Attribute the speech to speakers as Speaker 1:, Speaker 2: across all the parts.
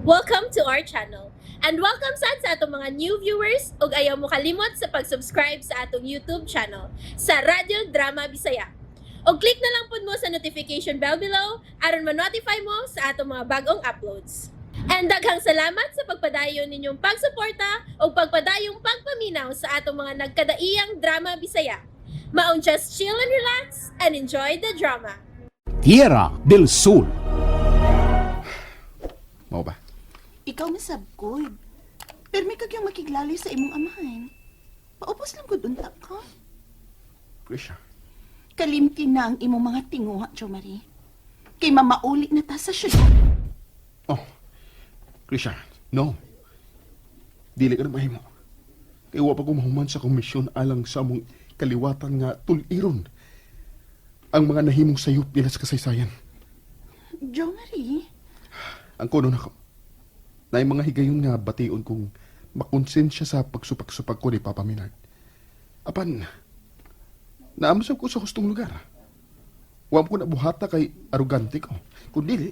Speaker 1: Welcome to our channel. And welcome sad sa atong mga new viewers ug ayaw mo kalimot sa pag-subscribe sa atong YouTube channel sa Radyo Drama Bisaya. Og click na lang pud mo sa notification bell below aron ma-notify mo sa atong mga bagong uploads. And daghang salamat sa pagpadayon ninyong pagsuporta ug pagpadayong pagpaminaw sa atong mga nagkadaiyang drama Bisaya. Maong just chill and relax and enjoy the drama.
Speaker 2: Tierra del Sol.
Speaker 3: Mao ba?
Speaker 4: Ikaw masab ko. Pero may kagyang makiglali sa imong amahan. Paubos lang gud unta ka.
Speaker 3: Krisha.
Speaker 4: Kalimti na ang imong mga tinguha, Jo Marie. Kay mamauli na ta sa syudad.
Speaker 3: Oh. Krisha, no. Dili ka na mahimo. Kay wa pa ko mahuman sa komisyon alang sa among kaliwatan nga tuliron ang mga nahimong sayop nila sa kasaysayan.
Speaker 4: Jo Marie,
Speaker 3: Ang kuno nako. Naay mga higayon nga bation kong makonsensya sa pagsupak-supak ko ni Papa Minard. Apan, naamasab ko sa hustong lugar. Wa ko nabuhata kay arugante ko. Kung dili,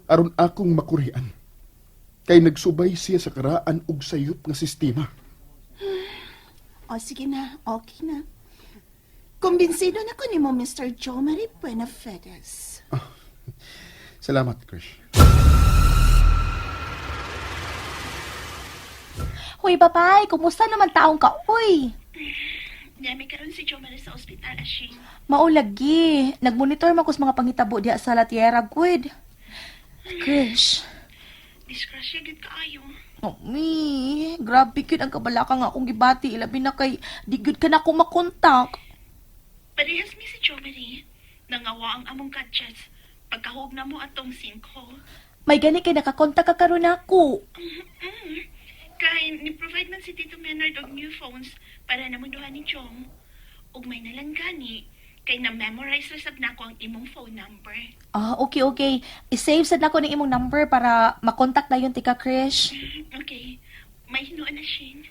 Speaker 3: aron akong makurian. Kay nagsubay siya sa karaan ug sayop nga sistema.
Speaker 4: O sige na, okay na. Kumbinsido na ko nimo, Mr. Jo Marie Buenafedes.
Speaker 3: Salamat, Krish.
Speaker 5: Hoy, babay, kumusta naman taong ka? Uy,
Speaker 4: Nami karon si Jo Marie sa ospital, Ashing.
Speaker 5: maulagi. Nagmonitor man ko sa mga pangitabo diha sa La Tierra, good. Krish,
Speaker 4: Disgrasya gid kaayo.
Speaker 5: oh, mi, grabe gyud ang kabalaka nga akong gibati. Ilabi na kay, di gyud ka na akong makontak.
Speaker 4: Parehas mi si Jo Marie. Nangawa ang among gadgets. Pagkahog na mo atong sinkhole.
Speaker 5: May gani kay nakakontak ka karon nako.
Speaker 4: Kay ni-provide man si Tito Menard og new phones para namunduhan ni Chong. Ug may nalang gani kay na-memorize ra sab nako ang imong phone number.
Speaker 5: Ah, okay, okay. I-save sad nako ng imong number para makontak na yun tika, Krish.
Speaker 4: Okay. May hinuon na Shane.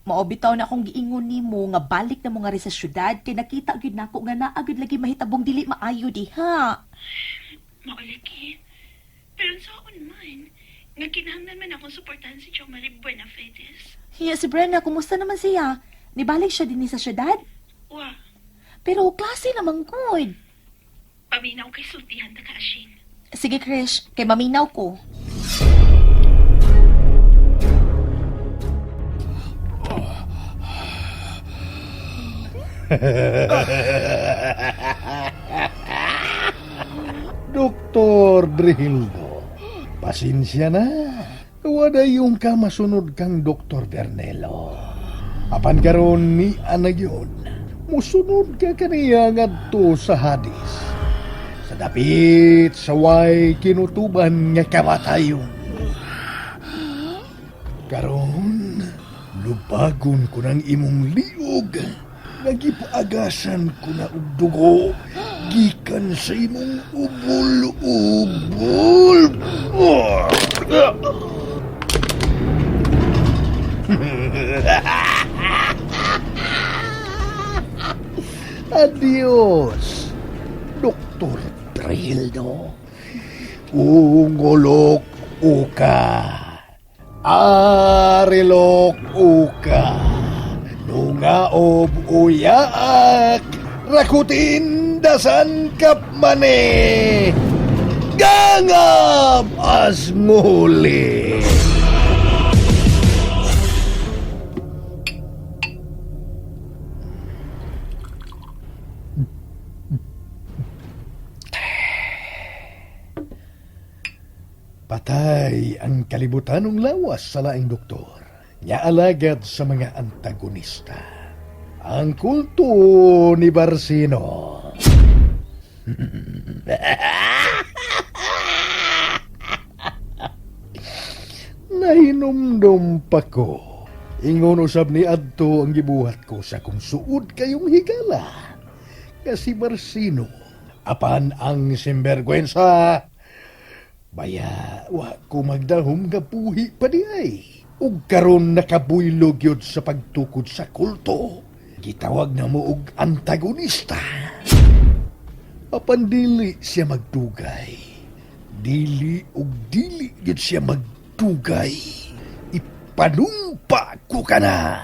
Speaker 5: Mao bitaw na akong giingon nimo nga balik na mo nga rin sa syudad kay nakita gyud nako nga naa gyud lagi mahitabong dili maayo diha.
Speaker 4: Maulaki. Pero saon man, nga kinahanglan man akong suportahan si Chong Marie Buenafedes.
Speaker 5: Hiya si Brenna, kumusta naman siya? Nibalik siya din sa syudad?
Speaker 4: Wa,
Speaker 5: Pero klase naman good.
Speaker 4: paminaw kay sultihan ta ka, Shane.
Speaker 5: Sige, Krish, kay maminaw ko.
Speaker 6: Doktor Drihildo, pasensya na. Wala yung kamasunod kang Doktor Bernelo. Apan karon ni anag yun, musunod ka kaniya ngadto sa Hadis. Sa dapit sa way kinutuban nga kamatayon. Karon, lubagon ko ng imong liog. Nagipaagasan ko na og dugo gikan sa imong ubol-ubol. Adios, Doktor Trildo. Ungolok uka. Arilok uka. Nungaob uyaak. Rakutin dasan kapmane. Gangab asmuli. Patay ang kalibutanong lawas sa laing doktor. Nya alagad sa mga antagonista. Ang kulto ni Barsino. Nahinumdum pa ko. Ingon usab ni adto ang gibuhat ko sa kung suod kayong higala. Kasi Barsino, apan ang simbergwensa. Baya, wa ko magdahom nga buhi pa di ay. Ug karon nakabuylog yun sa pagtukod sa kulto. Gitawag na mo og antagonista. Apan dili siya magdugay. Dili ug dili gyud siya mag Dugay, ipanumpa ko ka na.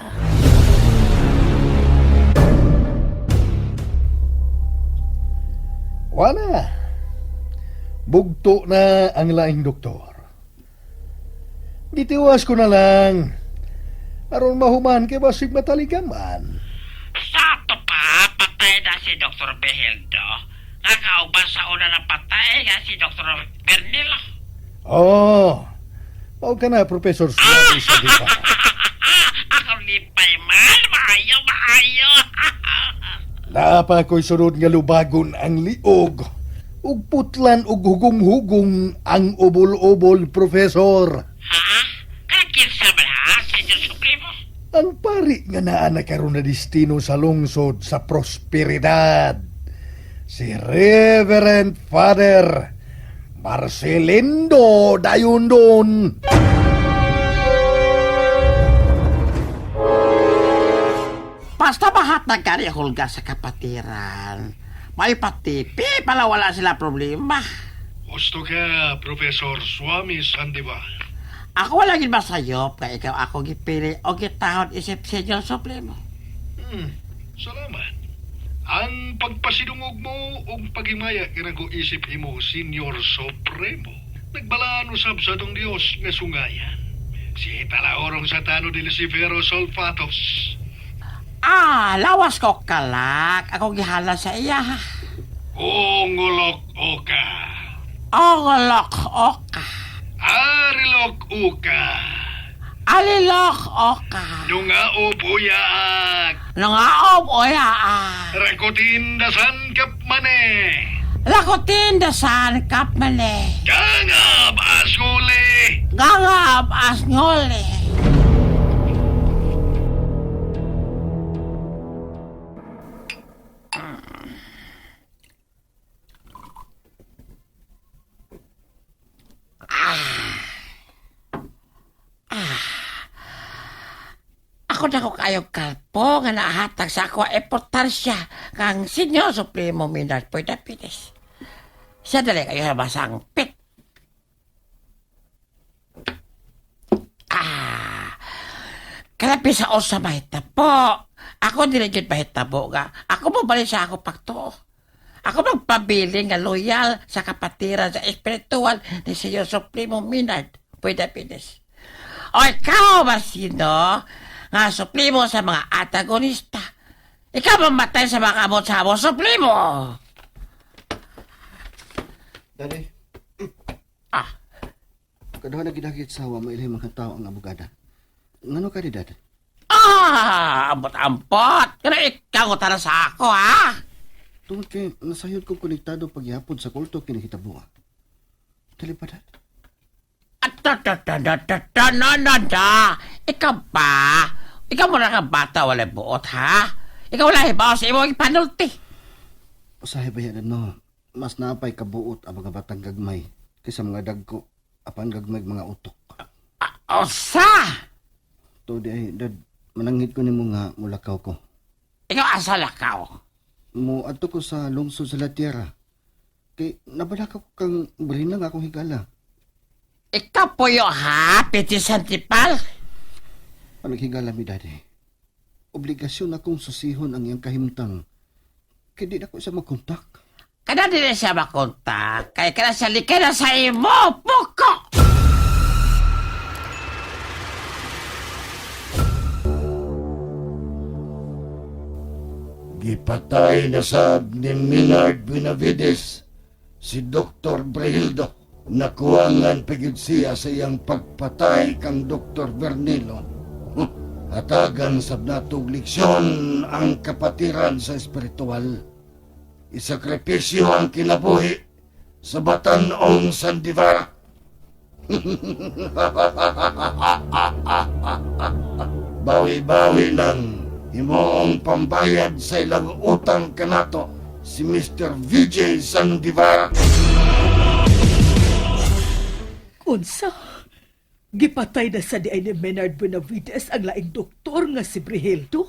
Speaker 6: Wala. Bugto na ang laing doktor. Gitiwas ko na lang. Aron mahuman kay basig mataligaman.
Speaker 7: Sa ato pa, patay na si Dr. Behildo. Nga kauban sa una na patay nga si Dr. Bernilo.
Speaker 6: Oh, mao ka na, Professor Suarez sa dipa.
Speaker 7: Ako lipay man, maayo, maayo.
Speaker 6: Napa ko'y sunod nga lubagon ang liog. Ug putlan ug hugong-hugong ang ubol-ubol, Professor.
Speaker 7: Ha? Kanang kinsa man ha, Senyor Supremo?
Speaker 6: Ang pari nga naa na karon na destino sa lungsod sa prosperidad. Si Reverend Father Marcelindo Dayundon.
Speaker 7: Basta mahatag ka ni Hulga sa kapatiran. May patipi, pala wala sila problema.
Speaker 8: Gusto ka, Professor Swami Sandiva.
Speaker 7: Ako wala gid masayop kay ikaw ako gipili o gitahod isip Senyor Supremo.
Speaker 8: Salamat. Ang pagpasidungog mo ug paghimaya kinang ko isip imo, Senyor Supremo. Nagbalaan usab sa atong Dios nga sungayan. Si Talaorong Satano de Lucifero Solfatos.
Speaker 7: Ah, lawas ko kalak. Ako gihala sa iya. ha.
Speaker 8: Ungulok oka.
Speaker 7: Ongolok oka.
Speaker 8: Arilok uka.
Speaker 7: Alilok oka.
Speaker 8: Nungao buyaak.
Speaker 7: Nangaob oya ah.
Speaker 8: Rakutin dasan kapmane.
Speaker 7: Lakutin dasan kapmale.
Speaker 8: Gangab asgule.
Speaker 7: Gangab asngole. Ako na ko kayo kalpo nga nahatag sa ako importansya kang Senyor Supremo Minard Puedapides. Siya dali kayo sa masangpit. Ah, kalapi sa osa mahitabo. Ako dili jud mahitabo nga. Ako mo balik sa ako pagtuo. Ako magpabili nga loyal sa kapatiran sa espiritual ni Senyor Supremo Minard Puedapides. O ikaw, Marcino, nga suplimo sa mga antagonista. Ikaw mamatay sa mga kamot sa amo, suplimo!
Speaker 9: Daddy,
Speaker 7: Ah,
Speaker 9: kaduha na gidagit sa wa mailhay mga tao ang abogada. Ngano ka di, Dad?
Speaker 7: ah, ambot-ambot! Pero ikaw tara sa ako, ha?
Speaker 9: Tungod kay nasayod kong konektado pagyapod sa kulto kinahitabo. Dali pa, Dad.
Speaker 7: At no, no, no. Ikaw ba? Ikaw muna kang bata, wala buot, ha? Ikaw wala hibaw sa imong ipanulti.
Speaker 9: Usahay ba yan, no? Mas napay kabuot ang mga batang gagmay kaysa mga dagko apan gagmay mga utok.
Speaker 7: Ah, Osa!
Speaker 9: To di ay, Dad, manangit ko nimo nga mulakaw ko.
Speaker 7: Ikaw asa lakaw.
Speaker 9: Mo adto ko sa lungsod sa La Tierra. Kay nabalaka ko kang brina nga akong higala.
Speaker 7: Ikaw puyo, ha? Piti santipal?
Speaker 9: Panaghigala mi, Daddy. Obligasyon akong susihon ang iyang kahimtang. Kay di na ko siya magkontak.
Speaker 7: Kada dili siya makontak, kay kada siya likay na sa imo, puko!
Speaker 10: Gipatay na sab ni Millard Benavides si Dr. Brehildo. Nakuwangan pigid siya sa iyang pagpatay kang Dr. Bernilo. Huh, Hatagan sab natog leksyon ang kapatiran sa espiritual. Isakripisyo ang kinabuhi sa batanong Sandivara. Bawi-bawi lang himoong pambayad sa ilang utang kanato si Mr. VJ Sandivara.
Speaker 5: Unsa? Gipatay na sa diay ni Menard Benavides ang laing doktor nga si Brihildo?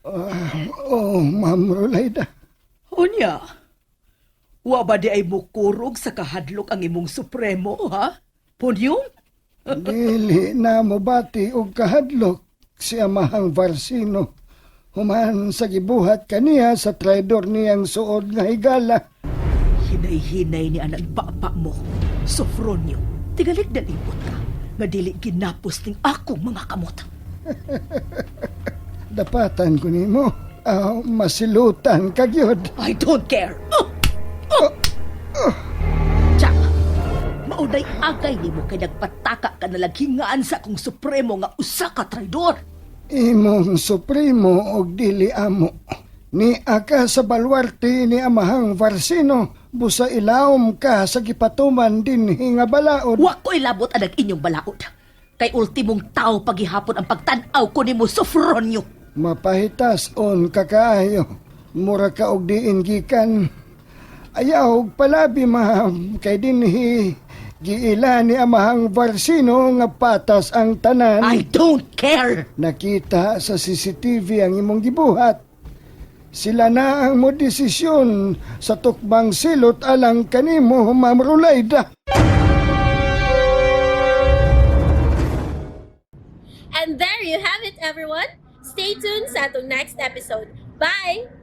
Speaker 6: Oh, Ma'am Rolaida.
Speaker 5: Unya, wa ba di ay mukurog sa kahadlok ang imong supremo, ha? Punyong?
Speaker 10: Dili na mo bati og kahadlok si Amahang Varsino. Human sa gibuhat kaniya sa traidor niyang suod nga higala.
Speaker 5: Hinay-hinay ni anang papa mo, Sofronio. Tigalik dalipot ka, nga dili ginapos ning akong mga kamot.
Speaker 10: Dapatan ko nimo. Ah, masilutan ka gyud.
Speaker 5: I don't care. Oh! Oh! Jack, maunay agay nimo kay nagpataka ka nalaghingaan sa akong supremo nga usa ka traidor.
Speaker 10: Imong supremo og dili amo. Ni aka sa balwarte ni Amahang Varsino, busa ilawom ka sa gipatuman dinhi nga balaod.
Speaker 5: Wa ko ilabot anang inyong balaod. Kay ultimong tao pagihapon ang pagtan-aw ko nimo, Sofronio.
Speaker 10: Mapahitas on kakaayo. Mura ka og diin gikan. Ayaw og palabi ma'am kay dinhi giila ni Amahang Varsino nga patas ang tanan.
Speaker 5: I don't care.
Speaker 10: Nakita sa CCTV ang imong gibuhat. Sila na ang mo desisyon sa tukbang silot alang kanimo, Ma'am Rulayda.
Speaker 1: And there you have it, everyone. Stay tuned sa atong next episode. Bye!